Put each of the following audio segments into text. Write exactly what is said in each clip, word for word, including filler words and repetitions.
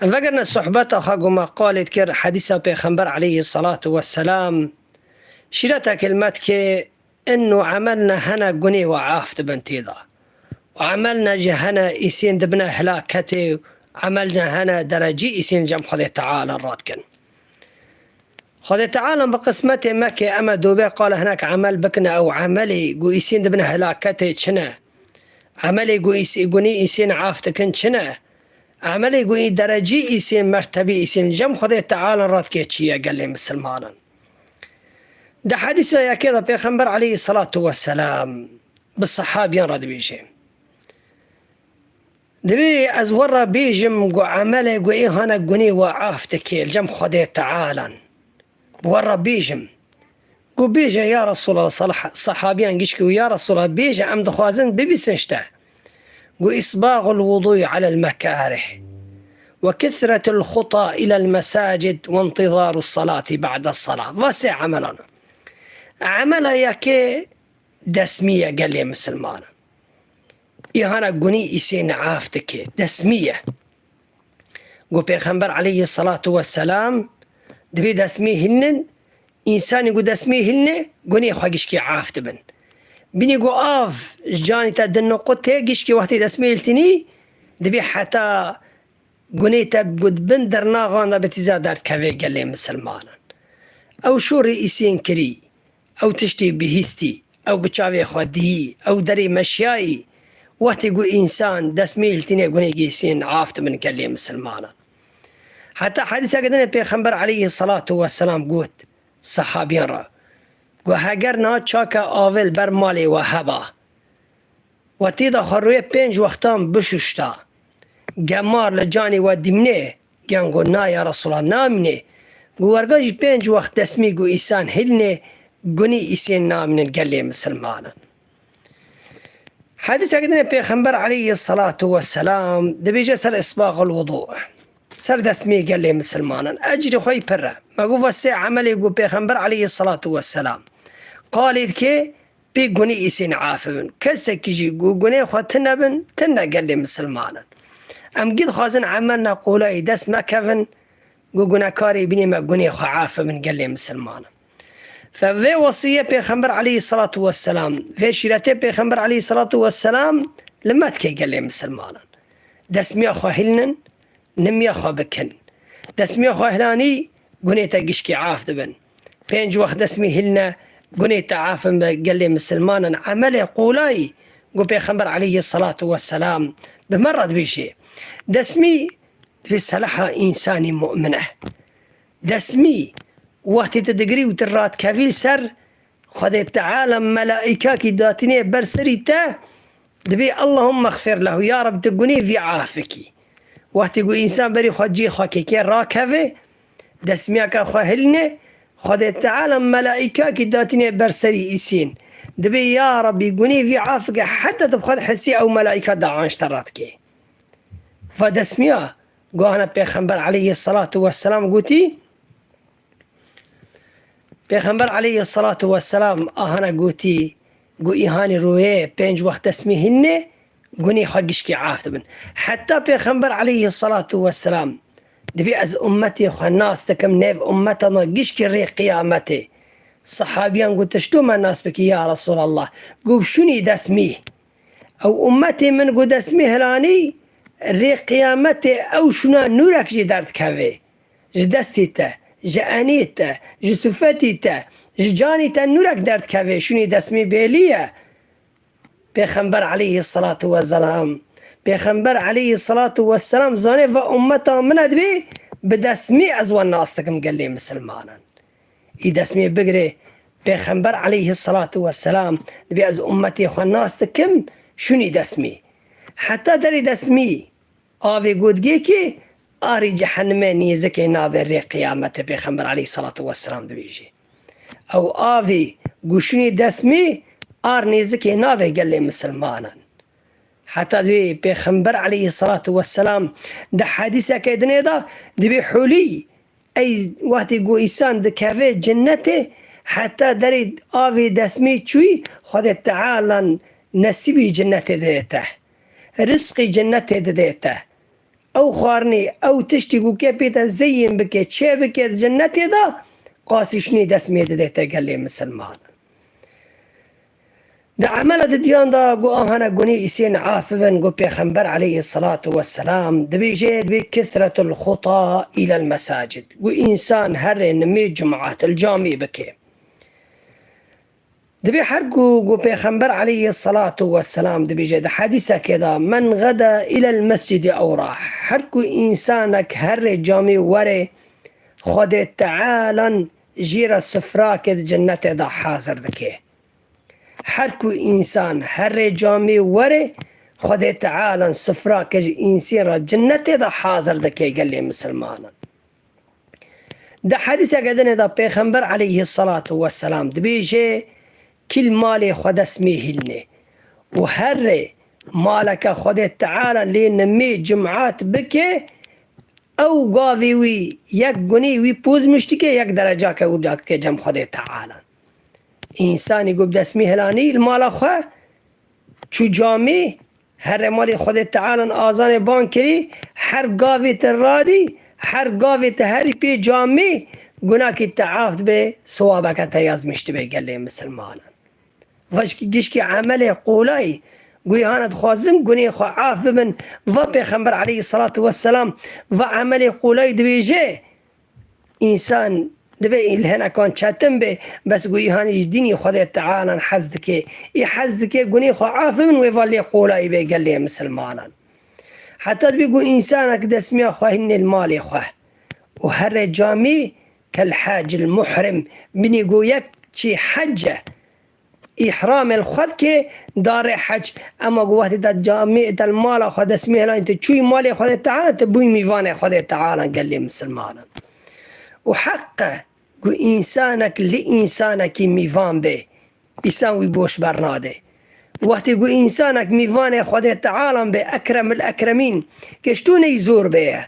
Vegirne sohbeta xwe ku me qalê dikir hedîsa Pêxember aleyhî selatu wesselam, şîretekê li me dike, in û emelne hene gunê we af dibin tê de. Û emelne jî hene îsên dibine hilaketê û emelne hene derecî îsên cem Xwedê Teala radikin. Xwedê Teala bi qismetê me ke em ê dûbê qala hinek emel bikine, ew emelê ku îsên dibine hilaketê çi ne? Emelê ku îs-, gunî îsên af dikin çi ne? Emelê ku î derecî îsên mertebî îsên cem Xwedê Teala radike çi ye gelê misilmanan? Di hedîsa yekê de Pêxember aleyhî selatu wesselam bi sehabiyan re dibêje. Dibê ez we re bêjim ku emelê ku ê hane gunê we af dike li cem Xwedê Tealan. Bi we re bêjim. Ku bêje ya Resulallah, sah-, sehabiyan gişkî û ya Resulallah bêje em dixwazin bibîsin ji te. Ku isbaxul wudû alel mekarih. Ve kethretul xuta ilel mesacid ve intizarus salati ba'des salah. Va sê emelan. Emela yekê desmî ye gelê misilmanan. Îhana gunî îsê neaf dike. Desmî ye. Got Pêxember aleyhî selatu wesselam, dibê desmî hilnin, însanî ku desmî hilne, gunê xwe gişkî af dibin. Bînî ku av ji canî te di nuqutê gişkî wextê desmî hiltinî, dibê heta gunê te ku di bin dirnaxan de bi tîza derdikeve gelê misilmanan. Ew şûrê îsên kirî, ew tiştê bihîstî, ew bi çavê xwe dihî, ew derê meşiyayî, wextê ku însan desmê hiltîne gunê gêsên af dibin gelê misilmanan. Heta hedîseke din e Pêxember aleyhî selatu wesselam got sehabiyan re, got, heger niha çaka avê li ber malê we heba, we tê de xwe rûyê pênc wextan bişuşta, gemar li canê we dîmnê, giyan got, na ya Resulallah, namînê. Got, werga jî pênc wext desmî got îsan hilnê, gunî îsên namînin gelê misilmanan. Hedîseke din e Pêxember aleyhî selatu wesselam dibêje ser isbaxul wudû, ser desmê gelê misilmanan. Ecrê xwe yî pir e. Me got va sê emelê got Pêxember aleyhî selatu wesselam qalê dike, pê gunê îsên af bibin. Kesekî jî ku gunê xwe tune bin, tune gelê misilmanan. Em gî dixwazin emelna qolayî dest mekevin, ku gunekarê bînê me gunê xwe af bibin gelê misilmanan. Fe vê wesiyê Pêxember aleyhî selatu wesselam, vê şîretê Pêxember aleyhî selatu wesselam li me dike gelê misilmanan. Desmiya xwe hilnin, nimiya xwe bikin. Desmiya xwe hilanî, gunê te gişkî af dibin. Pênc wext desmî hilne, gunê te af in be gelê misilmanan. Emelê qolayî, got Pêxember aleyhî selatu wesselam, bi me re dibêje. Desmî dibê seleha însanî mu'min e. Desmî, wextê tu digirî û tu radikevî li ser, Xwedê Teala melaîkakî datînê ber serî te, dibê Allahümme xfir lehu, ya Reb, tu gunê vî af bikî. Wextê ku însan berî xwe cihê xwe kêkê rakeve, desmiyaka xwe hilne, Xwedê Teala melaîkakî datînê ber serî îsên. Dibê ya Rebbî gunê vî af bike, heta tu bi xwe dihesî ew melaîka dua ji te re dike. Va desmiya, guhana Pêxember aleyhî selatu wesselam gotî, Pêxember aleyhî selatu wesselam ahana gotî, got, îhanî rûyê pênc wext desmî hînê, gunê xwe gişkî af dibin. Heta Pêxember aleyhî selatu wesselam dibê ez ummetê xwe nas dikim, nêv ummeta me gişkî rê qiyametê. Sehabiyan got, tu ji tu me nas bikî ya Resulallah. Got, şûnî desmî. Ew ummetê min got desmî hilanî, rê qiyametê ew şûna nûrek jê derdikeve. Ji destê te, ji enê te, ji sifetê te, ji canê te nûrek derdikeve, şûnê desmî bêlî ye. Pêxember aleyhî selatu wesselam, Pêxember aleyhî selatu wesselam zanê va ummeta min e dibê bi desmî ez wan nas dikim gelê misilmanan. Î desmî bigirê, Pêxember aleyhî selatu wesselam dibê ez ummetê xwe nas dikim, şûnî desmî. Heta derê desmî, avê got gêkê, arî cehenimê nêzikê nabe rê qiyametê, Pêxember aleyhî selatu wesselam dibêjê. Ew avê ku şûnî desmî, ar nêzikê nabe gelê misilmanan. Heta dibê Pêxember aleyhî selatu wesselam di hedîseke dinê de dibê hulî, ey wextê ku însan dikeve cinnetê, heta derê avê desmî çûyî, Xwedê Teala nesîbî cinnetê didê te. Rizqî cinnetê didê te. ew xwarinê, ew tiştî ku kê pê te zeyîn bike, çê bike di cennetê de, qasî şûnê destmê dide te gelê misilmanan. Di emela didiyan de ku ahana gunê îsên af bibin, ku Pêxember aleyhisselatu vesselam dibêje, dibê kithretul xuta ilel mesacid. Ku însan herê nimê cumat li camî bike. Dibê her ku, ku Pêxember aleyhisselatu vesselam dibêje di hedîsekê de, "Men gada ilel mescidi ew rah." Her ku însanek herê camî were, Xwedê Tealan jê re sifrake di cennetê de hazir dike. Her ku însan herê camî were, Xwedê Tealan sifrake ji însên re cennetê de hazir dike gelê misilmanan. Di hedîseke dinê de Pêxember aleyhisselatu vesselam dibêje, "Kî li malê xwe destmê hîlne û herê maleke Xwedê Teala lê nimê cumat bike, ew gavê wî yek gunê wî poz miştike, yek derecake wî dake cem Xwedê Teala." Însanî ku bi destmê hilanî li mala xwe çû camî, herê malê Xwedê Tealan azanê ban kirî, her gavê te radî, her gavê te herî pê camî, gunakî te af dibe, siwabeke te yazmiş dibe gelê misilmanan. Va ji gişkî emelê qolayî, guhana dixwazin gunê xwe af bibin, va Pêxember aleyhisselatu vesselam, va emelê qolayî dibêje, însan dibe î li hinekan çetin be, bes ku î hanî ji dînî Xwedê Tealan hez dike. Î hez dike gunê xwe af bibin, wê va lê qolayî be gelê misilmanan. Heta dibê ku însanek destmiya xwe hînê li malê xwe û herê camî kel hacil muhrim, binî ku yek çî hec e. Îhramê li xwe dike, darê hec. Ema ku wextê te camê te li mala xwe destmê hilanî, tu çûyî malê Xwedê Teala, tu bûyî mîvanê Xwedê Teala gelê misilmanan. Û heq e ku însanek li însanekî mîvan bê, însan wî boş bernade. Wextê ku însanek mîvanê Xwedê Tealan bê, ekremil ekremîn, ke ji tu neyî zor bê ye,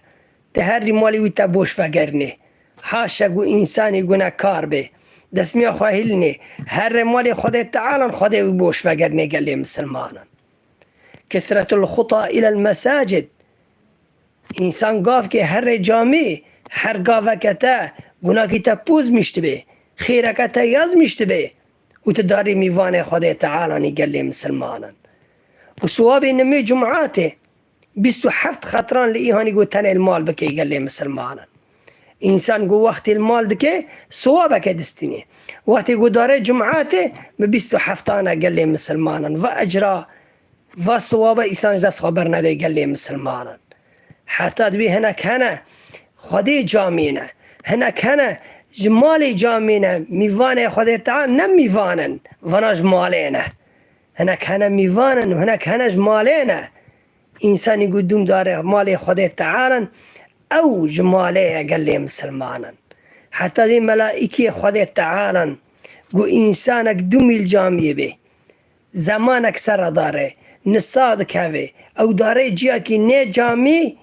te herî malê wî te boş vegerînê. Haşa ku însanî gunekar bê, destmiya xwe hîlinê, herê malê Xwedê Tealan, Xwedê wî boş vegerînê gelê misilmanan. Kesretul xuta ilel mesacid. Însan gavkê herê camî, her gaveke te gunakî te poz miştibê, xêreke te yazmiş dibe û tu darî mîvanê Xwedê Tealanî gelê misilmanan. Û siwabê nimê cumatê, bîst û heft xetran li îhanî ku tenê li mal bike gelê misilmanan. Însan ku wextê li mal dike, siwabeke distînê. Wextê ku dare cumatê, bi bîst û heftana gelê misilmanan. Va ecra, va siwaba însan ji dest xwe bernede gelê misilmanan. Heta dibê hinek hene, Xwedê camê ne. Hinek hene, ji malê camê ne. Mîvanê Xwedê Teala ne mîvan in. Vana ji malê ne. Hinek hene mîvan in û hinek hene ji malê ne. Însanî ku dûm dare malê Xwedê Teala in, ew ji malê ye gelê misilmanan. Heta dê melaîkê Xwedê Teala in, ku însanek dûmî li camiyê bê. Zemanek ser re dare, nisa dikeve, ew dare ciyakî nê camî,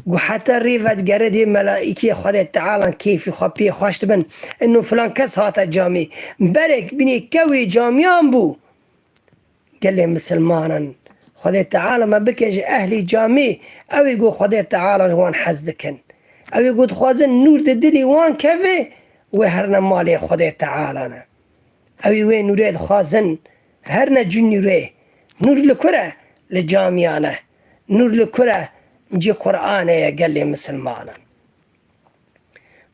ku heta rê vedigere dê melaîkê Xwedê Teala kêfî xwe pê xweş dibin. Ino filan kes hate camî. Berek binê kewê camiyan bû. Gelê misilmanan, Xwedê Teala me bike ji ehlî camî, ew ê ku Xwedê Teala ji wan hez dikin. Ew ê ku dixwazin nûr di dilî wan keve, wê herine malê Xwedê Teala ne. Ew ê wê nûrê dixwazin, herine cû nûrê. Nûr li kur e? Li camiyan e. Nûr li kur e? Cî Qur'anê ye gelê misilmanan.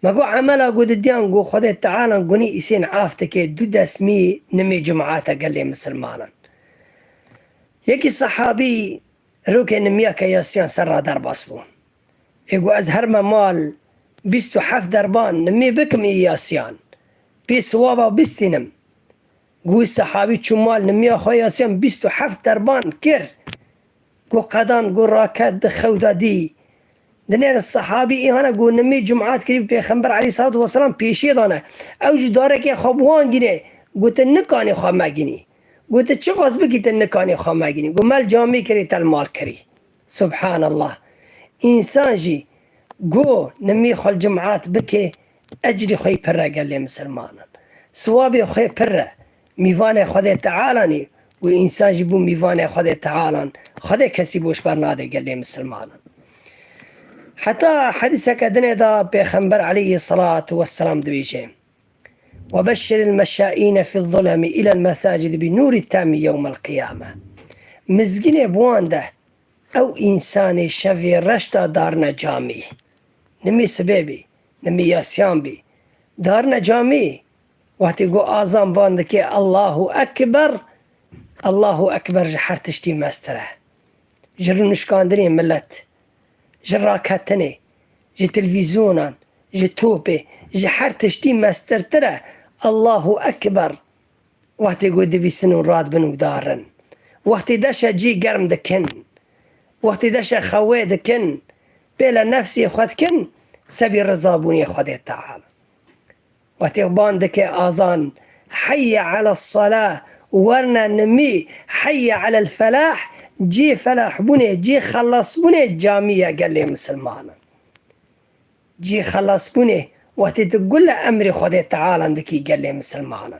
Me got, emela ku didiyan ku Xwedê Teala gunî îsên af dike, du desmî nimê cumate gelê misilmanan. Yekî sehabî rokê nimiyeke yasiyan ser re derbas bû. Ê got, ez herme mal bîst û heft derban nimê bikim ê yasiyan. Pê siwaba bistînim. Got, sehabî çû mal nimiya xwe yasiyan bîst û heft derban kir. Got, qedan, got, raket di xew de dî. Dinêre sehabî îhane got, nimê cumat kirî Pêxember aleyhissalatu vesselam pêşiyê dane. Ew ji darekê xwe bi wan gîne. Got, tu nikanî xwe meginî. Got, tu çiqas bikî tu nikanî xwe meginî. Got, me li camê kirî te li mal kirî. Subhanallah. Însan jî go nimî xwe li cimat bike, ecrî xwe yî pir e gelê misilmanan. Siwabê xwe pir e. Mîvanê Xwedê Tealanî û însan jî bû mîvanê Xwedê Tealan. Xwedê kesî boş bernade gelê misilmanan. Heta hedîseke dinê de Pêxember aleyhî selatu wesselam dibêje: "Webeşşiril meşşaîne fî zulemi îlel mesacidi bi nûrî temî yewmel qiyame." Mizgînê bi wan de ew însanê şevê reş de darine camî. Nimî sibê bî, nimî yasiyan bî. Darine camî, wextê ku azan ban dike, "Allahu Ekber", Allahu Ekber ji her tiştî mestir e. Ji rûnişkandinê milet, ji raketinê, ji televîzyonan, ji topê, ji her tiştî mestirtir e. Allahu Ekber. Wextê ku dibîsin û radibin û darin. Wextê deşe cî germ dikin. Wextê deşe xewê dikin. Pê le nefsê xwe dikin, sebî rizabûnê Xwedê Teala. Wextê ban dike azan, "Heyye ala sala", werne nimî, "Heyye alel felah", cî felahbûnê, cî xelasbûnê camî ye gelê misilmanan. Cî xelasbûnê, wextê tu gule emrê Xwedê Teala dikî gelê misilmanan.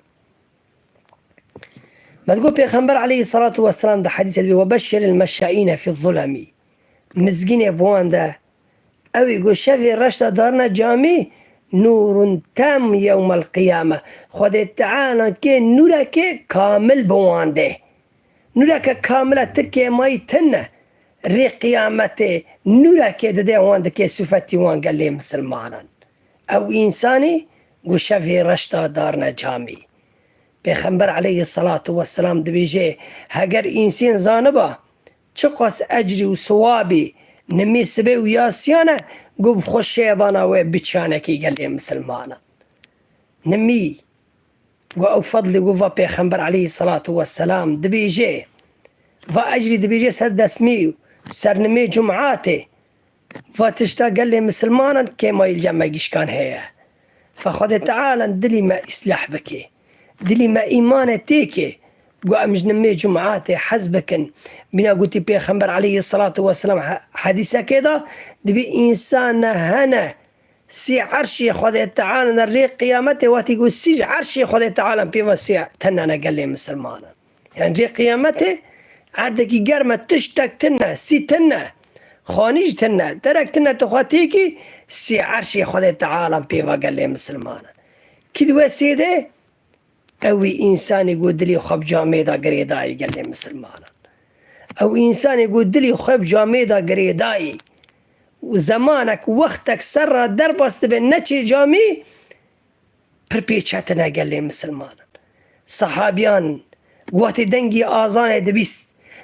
Me digot Pêxember aleyhî selatu wesselam di hedîsê dibê: "Webeşşiril meşşaîne fî zulemi." Mizgînê bi wan de, ew ê ku şevê reş de darine camî, "Nûrun tem yewmel qiyame." Xwedê Teala kê nûrekê kamil bi wan dê. Nûreke kamil e, ti kêmayî tune. Rê qiyametê nûrekê dide wan, dike sifetî wan gelê misilmanan. Ew însanî ku şevê reş de darine camî. Pêxember aleyhî selatu wesselam dibêje, heger însên zaniba çiqas ecrî û siwabî nimî sibê û yasiyan e, ku bi xwe şêbana wê biçanekî gelê misilmanan. Nimî, ku ew fedlê ku va Pêxember aleyhî selatu wesselam dibêje, va ecrî dibêje ser desmî û ser nimê cumatê, va tişta gelê misilmanan kêmayî li cem me gişkan heye. Fa Xwedê Teala dilî me îslah bike. Dilî me îmanê têke. Ku em ji nimê cumatê hez bikin. Bîna gotî Pêxember aleyhî selatu wesselam he-, hedîsekê de, dibî însan ne hene sî erşê Xwedê Teala ne rê qiyametê, wextî ku sî ji erşê Xwedê Teala pê ve sî tune ne gelê misilmanan. Yani rê qiyametê erdekî germ e, tiştek tune, sî tune, xanî jî tune, derek tune, tu xwe têkî, sî erşê Xwedê Teala pê ve gelê misilmanan. Kî di wê sê de? Ew wî însanî ku dilî xwe bi camê de girêdayî gelê misilmanan. Ew însanî ku dilî xwe bi camê de girêdayî û zemanek, wextek ser re derbas dibe neçê camî, pir pê çetin e gelê misilmanan. Sehabiyan wextê dengî azanê dibîst,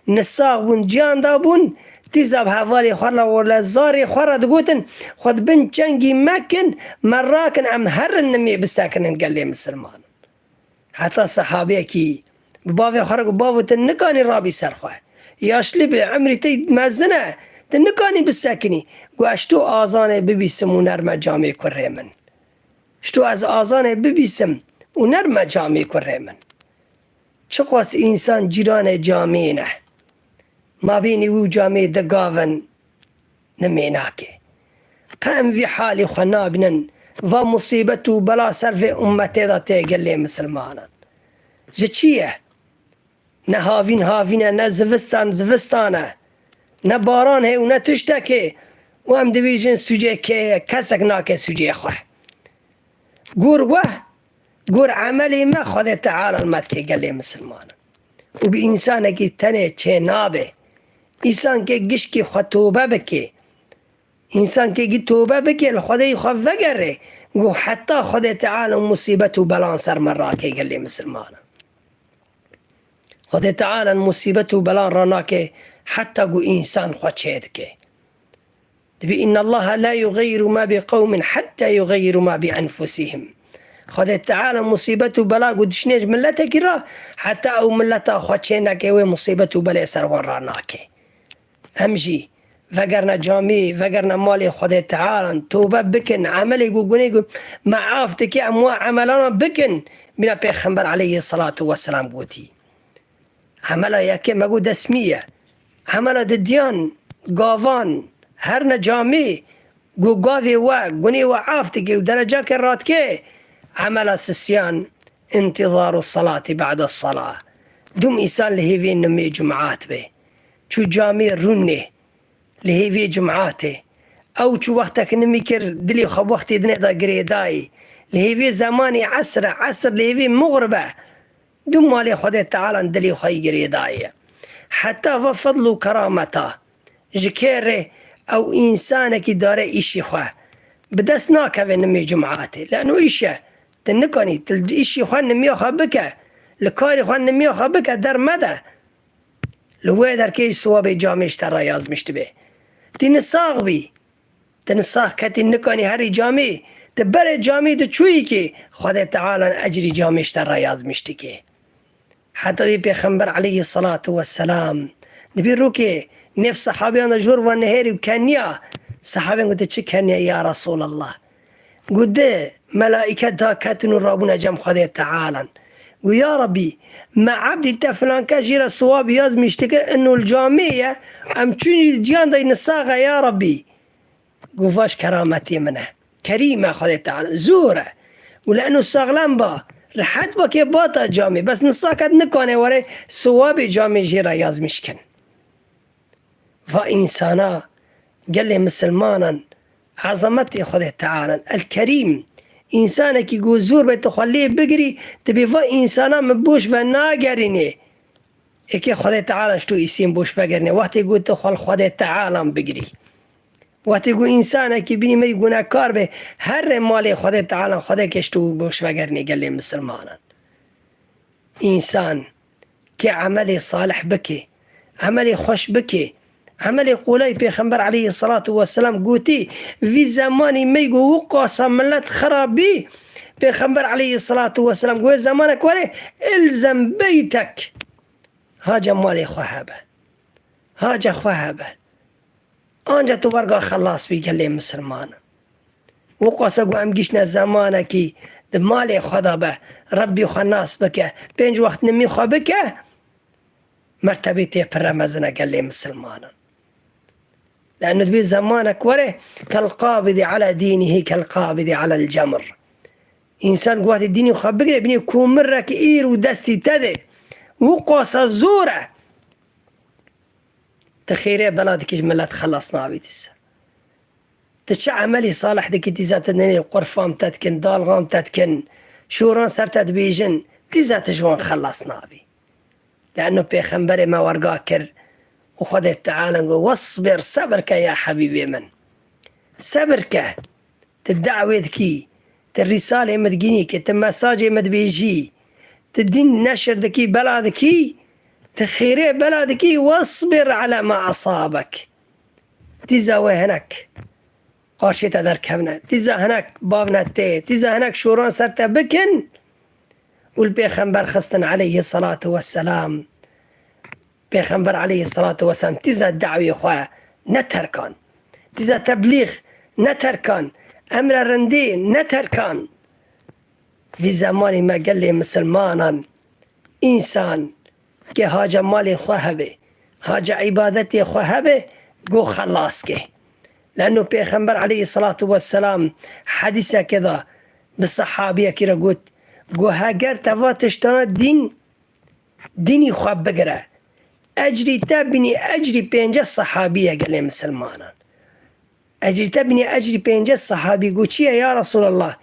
nisax bûn, ciyan dabûn, tîza bi hevalê xwe re û li zarê xwe re digotin, "Xwe di bin çengî mekin, me rakin, em herin nimê bisekinin gelê misilmanan." Heta sehabeyekî bi bavê xwe re got, "Bavo, tu nikanî rabî ser xwe. Yaşlî bî, emrî te mezin e, tu nikanî bisekinî." Got, "Ez to azanê bibîsim û nerme camê kurê min. Ji to ez azanê bibîsim û nerme camê kurê min." Çiqas însan cîranê camê ne. Mabênî wî û camê di gav in, nimê nake. Qe em vî halî xwe nabînin, va musîbet û bela ser vê ummetê de tê gelê misilmanan. Ji çi ye? Ne havîn havîn e, ne zivistan zivistan e, ne baran heye û ne tiştekê û em dibêjin sûcê kê ye, kesek nake sûcê xwe. Gor we, gor emelê me Xwedê Teala me dike gelê misilmanan. Û bi însanekî tenê çê nabe. Însankê gişkî xwe tobe bike. Însankê gî tobe bike, li Xwedê xwe vegere. Got, heta Xwedê Teala musîbet û belan ser me rake gelê misilmanan. Xwedê Teala musîbet û belan ranake heta ku însan xwe çê dike. Dibî, "Inna Allaha la yughayyiru ma bi qewmin hatta yughayyiru ma bi enfusihim." Xwedê Teala musîbet û bela ku dişinê ji miletekî re, heta ew mileta xwe çê neke, wê musîbet û belê ser wan ranake. Em jî vegerine camî, vegerine malê Xwedê Teala, tobe bikin, emelê ku gunê ku me af dike, em wa emelana bikin. Bîna Pêxember aleyhî selatu wesselam gotî. Emela yekê me got destmî ye. Emela didiyan, gavan, herine camî, ku gavê we, gunê we af dike û derecake radike. Emela sisiyan, intizaru salati ba'de salah. Dûm îsan li hêvê nimê cumat be. Çû camê rûnê, li hêvê cumatê. Ew çû wextek nimî kir, dilê xwe bi wextê dinê de girêdayî. Li hêvê zemanî esr e, esr li hêvê muxrib e. Du malê Xwedê Teala dilê xwe yî girêdayî. Heta va fedl û kerameta ji kê re ew însanekî dare îşî xwe. Bi dest nakeve nimê cumatê. Leno îş e. Tu nikanî, tu îşî xwe nimiya xwe bike. Li karê xwe nimiya xwe bike, dermede. Li wê derkê siwabê camê ji te re yazmiş dibe. Tî nisax bî. Ti nisax ketî nikanî herî camî, ti berê camî diçûyî kî Xwedê Teala ecrî camî ji te re yazmiş dike. Heta dî Pêxember aleyhî selatu we selam, dibî rûkê nêv sehabiyan de jor va nihêrî û keniya. Sehabên gote, çi keniya ya Resulallah? Got, di melaîke daketin û rabûne cem Xwedê Tealan. Got, ya Rabbî, me ebdî te filan kes jî re siwab yazmiş dike, ino li camê ye, em çûn jî ciyan de nisax e ya Rabbî. Got, va ji kerametê min e. Kerîm e Xwedê Teala, zor e. Got, li eno saxlem ba, rehet ba kê bata camê, bes nisaket nikane were siwabê camê jê re yazmiş kin. Va însana, gelê misilmanan, ezametê Xwedê Teala, El Kerîm, însanekî ku zor be tu xwe lê bigirî, dibê va însana min boş ve nagerînê. Êkê Xwedê Teala ji tu îsîn boş vegerînê. Wextê ku tu xwe li Xwedê Teala bigirî. Wextê ku însanekî bînî me yî gunehkar be, herê malê Xwedê Teala, Xwedê kê ji tu boş vegerînê gelê misilmanan. Însan kê emelê salih bike, emelê xweş bike, emelê qolay Pêxember aleyhisselatu vesselam gotî, vî zemanî me go wiqasa millet xirab bî, Pêxember aleyhisselatu vesselam go zemanek were, ilzem beytek. Haca malê xwe hebe. Haca xwe hebe. Anca tu werga xelas bî gelê misilman. Wiqasa ku em giştine zemanekî di malê xwe de be, Rebbî xwe nas bike, pênc wext nimî xwe bike, mertebê tê pire mezin e gelê misilmanan. Leno dibê zemanek were, kel qabidi ala dînihî kel qabidi alel cemr. Însan ku wextê dînî xwe bigire, bînê komirek îr û destî te de. Wiqasa zor e. Ti xêrê bela dikî ji milet xelas nabî dîsa. Ti çi emelî salih dikî dîsa ti nenê qurfam te dikin, dalxam te dikin, şoran ser te dibêjin, dîsa ti ji wan xelas nabî. Leno Pêxemberê me werga kir û Xwedê Teala got, "Wesbir, sebir ke ya hebîbê min. Sebir ke." Ti dawê dikî, ti rîsalê min digînî ki, ti mesajê min dibêjî, ti dîn neşir dikî, bela dikî, ti xêrê bela dikî, "Wesbir ala ma asabek." Dîza we hinek qarşê te derkevne, dîza hinek bavne tê, dîza hinek şoran ser te bikin û li Pêxember xistin aleyhî selatu vesselam. Pêxember aleyhî selatu weselam tîza dawê xwe neterkan. Tîza teblîx neterkan. Emre rindî neterkan. Vî zemanî me gelê misilmanan, însan ke haca malê xwe hebe, haca îbadetê xwe hebe, go xelas ke. Leno Pêxember aleyhî selatu weselam hedîseke da bi sehabiyekî re got, go heger te va tiştana dîn dînî xwe bigire. Ecrî te bînî ecrî pênceh sehabî ye gelê misilmanan. Ecrî te bînî ecrî pênceh sehabî. Got, çi ye ya Resulallah?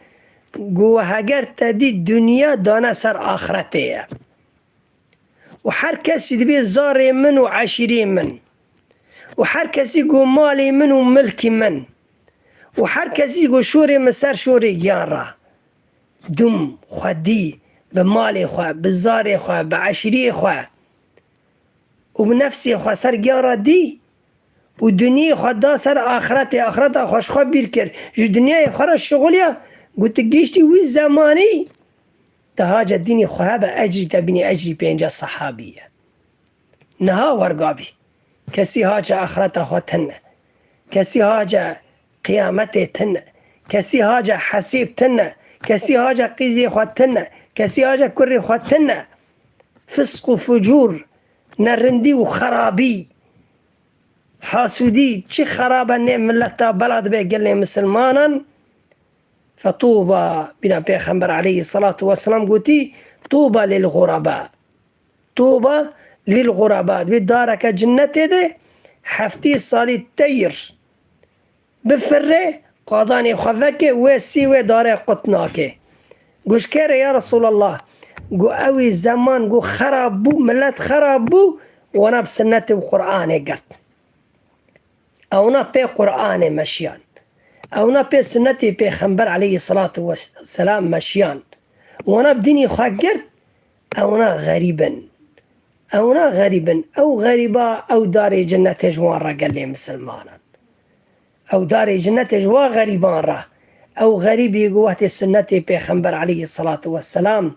Got, we heger te dî dinya dane ser axretê ye. Û her kes jî dibê zarê min û eşîrê min. Û her kesî got malê min û milkî min. Û her kesî got şorê min ser şorê giyan re. Dûm xwe dî bi malê xwe, bi zarê xwe, bi eşîriyê xwe û bi nefsê xwe ser giyan re dî û dinyê xwe da ser axretê, axreta xwe ji xwe bîr kir, ji dinyayê xwe re şixuliya, got, tu gihiştî wî zemanî, tu haca dînî xwe hebe, ecrî te bînî ecrî pênceh sehabî ye. Niha werga bî. Kesî haca axreta xwe tune. Kesî haca qiyametê tune. Kesî haca hesêb tune. Kesî haca qîzê xwe tune. Kesî haca kurê xwe tune. Fisq û fucûr, nerindî û xerabî, hasûdî, çi xerabe nê mileta bela dibe gelê misilmanan. Fetûba, bîna Pêxember aleyhî selatu weselam gotî, "Tûba lil xureba." Tûba lil xureba. Dibê dareke cinnetê de heftê salî teyr bifirrê, qadanê xwe veke, wê sî wê darê qut nake. Gu ji kê re ya Resulallah? Gu ewî zeman gu xerab bû, milet xerab bû, wana bi sinnetê û Qur'anê girt. Ewna pê Qur'anê meşiyan. Ewna pê sunnetê Pêxember aleyhissalatu vesselam meşiyan. Wana bi dînî xwe girt, ewna xerîb in. Ewna xerîb in. Ew xerîba, ew darê cinnetê ji wan re gelê misilmanan. Ew darê cinnetê ji wan xerîban re. Ew xerîbî ku wextê sunnetê Pêxember aleyhissalatu vesselam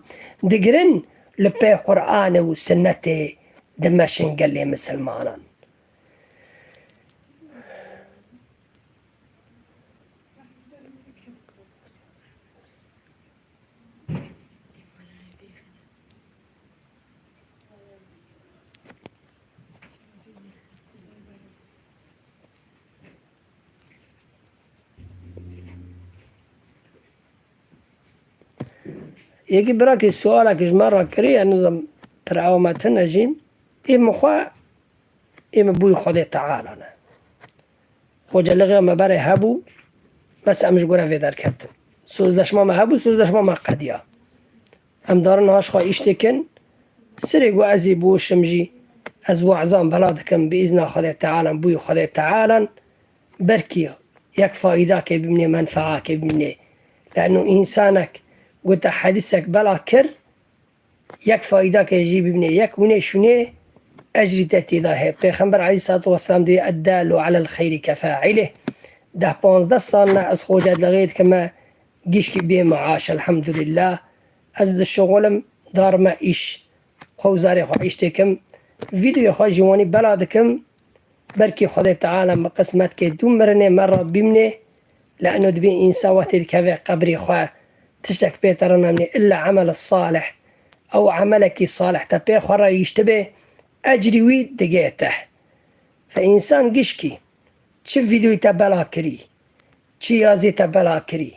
digirin, li pê Qur'anê û sunnetê dimeşin gelê misilmanan. Yekî birakî sualek ji me re kiriye, nizam pir ew me tune jî. Ê min xwe, ê min bûyî Xwedê Teala ne. Xwecelixiya me berê hebû, bes em ji gora vê derketin. Sozleşma me hebû, sozleşma me qediya. Em darin niha ji xwe îş dikin. Sirê ku ez ê biwişim jî, ez wazan bela dikim, bi îzna Xwedê Teala, bûyî Xwedê Teala, belkî yek faîdakê bimîne, menfaakê bimîne. Leno însanek ku te hedîsek bela kir, yek faîdakê jî bimîne, yek winê şûnê ecrî te tê de heye. Pêxember aleyhissalatu vesselam dibê, "Eddalu alel xeyrî kefailih." Deh panzdeh sal ne ez xocedlixê dikime, gişkî bê maaş, elhamdulillah. Ez dişixulim, darime îş. Xwe û zarê xwe îş dikim. Vîdeoyê xwe jî wanî bela dikim. Belkî Xwedê Teala me qismet ke dû mirinê me re bîmnê. Li eno dibê însan wextê dikeve qebrê xwe, tiştek pê te re namnê illa emel salih. Ew emelekî salih te pê xwe re yîştibê, ecrî wî digê te. Fe însan gişkî, çi vîdeoyî te bela kirî, çi yazî te bela kirî,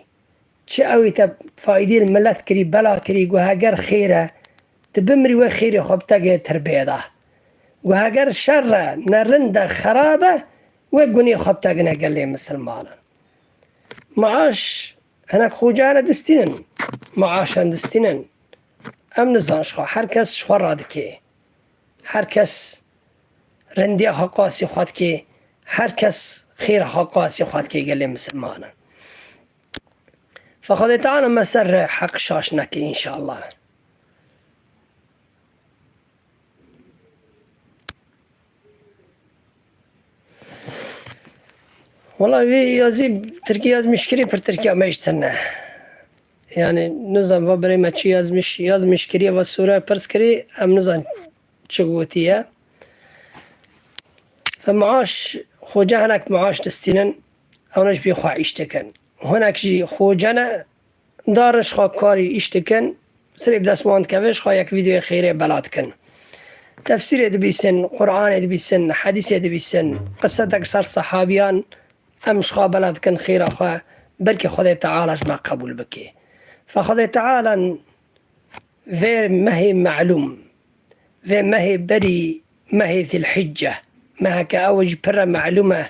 çi ewî te faydî li milet kirî, bela kirî, gu heger xêr e, tu bimirî wê xêrê xwe bi te gê tirbê de. Gu heger şer e, nerind e, xerab e, wê gunê xwe bi te gine gelê misilmanan. Maaş, hinek xocane distînin, maaşan distînin. Em nizan ji xwe, her kes ji xwe radikê. Her kes rindiya xwe qasî xwe dikê, her kes xêra xwe qasî xwe dikê gelê misilmanan. Fe Xwedê Teala me ser heq şaş neke înşallah. Wala vê yazî tirkî yazmiş kirî pir tirkiya me îştir ne. Yani nizan va birê me çi yazmiş, yazmiş kiriye va sure pirs kirî, em nizan çi gotiye. Fe maaş, xoce hinek maaş distînin, ewne ji bî xwe îş dikin. Hinek jî xoce ne, darin ji xwe karî îş dikin, sirê bi dest wan dikeve, ji xwe yek vîdeoyê xêrê bela dikin. Tefsîrê dibîsin, Qur'anê dibîsin, hedîsê dibîsin, qisetek ser sehabiyan, em ji xwe bela dikin xêra xwe, belkî Xwedê Teala ji me qebûl bike. Fe Xwedê Teala vê mehê melûm, vê mehê berî mehê Zilhicce, meheke ew jî pir re melûm e.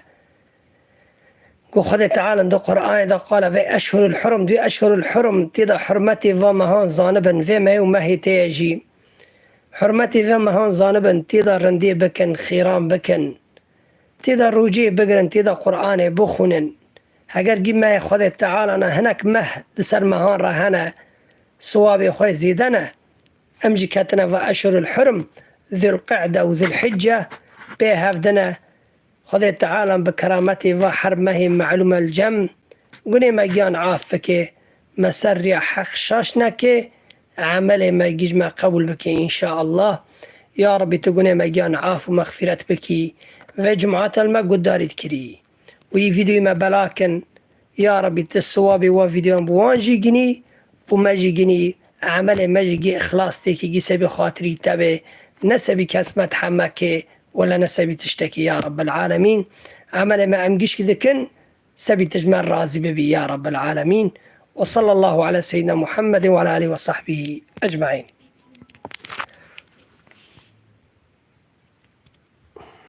Ku Xwedê Teala di Qur'anê de qala vê eşhurul hurum, di eşhurul hurum tê de hurmetê va mehan zanibin, vê meh û mehê tê ye jî. Hurmetê vê mehan zanibin, tê de rindê bikin, xêran bikin. Tê de rûcê bigirin, tê de Qur'anê bixwînin. Heger gî mehê Xwedê Teala ne, hinek meh di ser mehan re hene, siwabê xwe zêde ne. Em jî ketine va eşhurul hurum, Zilqe'de û Zilhicce pê hev dine. Xwedê Teala bi kerametê va her mehê melûm el cem, gunê me giyan af bike, me ser riya heq şaş neke, emelê me gî ji me qebûl bike înşaallah. Ya Rabbî tu gunê me giyan af û mexfîret bikî. Vê cumatel me guhdarî dikirî. Wî vîdeoyê me bela kin. Ya Rabbî tu siwabê wa vîdeoyan bi wan jî ginî û me jî ginî, emelê me jî gî îxlas têkî gî sebî xatirî te bê, ne sebî kes me tehemekê wele ne sebî tiştekî ya Rabbel Alemîn. Emelê me em gişkî dikin, sebî tu ji me razî bibî ya Rabbel Alemîn. Ve sallallahu ala seyyidina Muhammedin ve ala alihi ve sahbihi ecmaîn.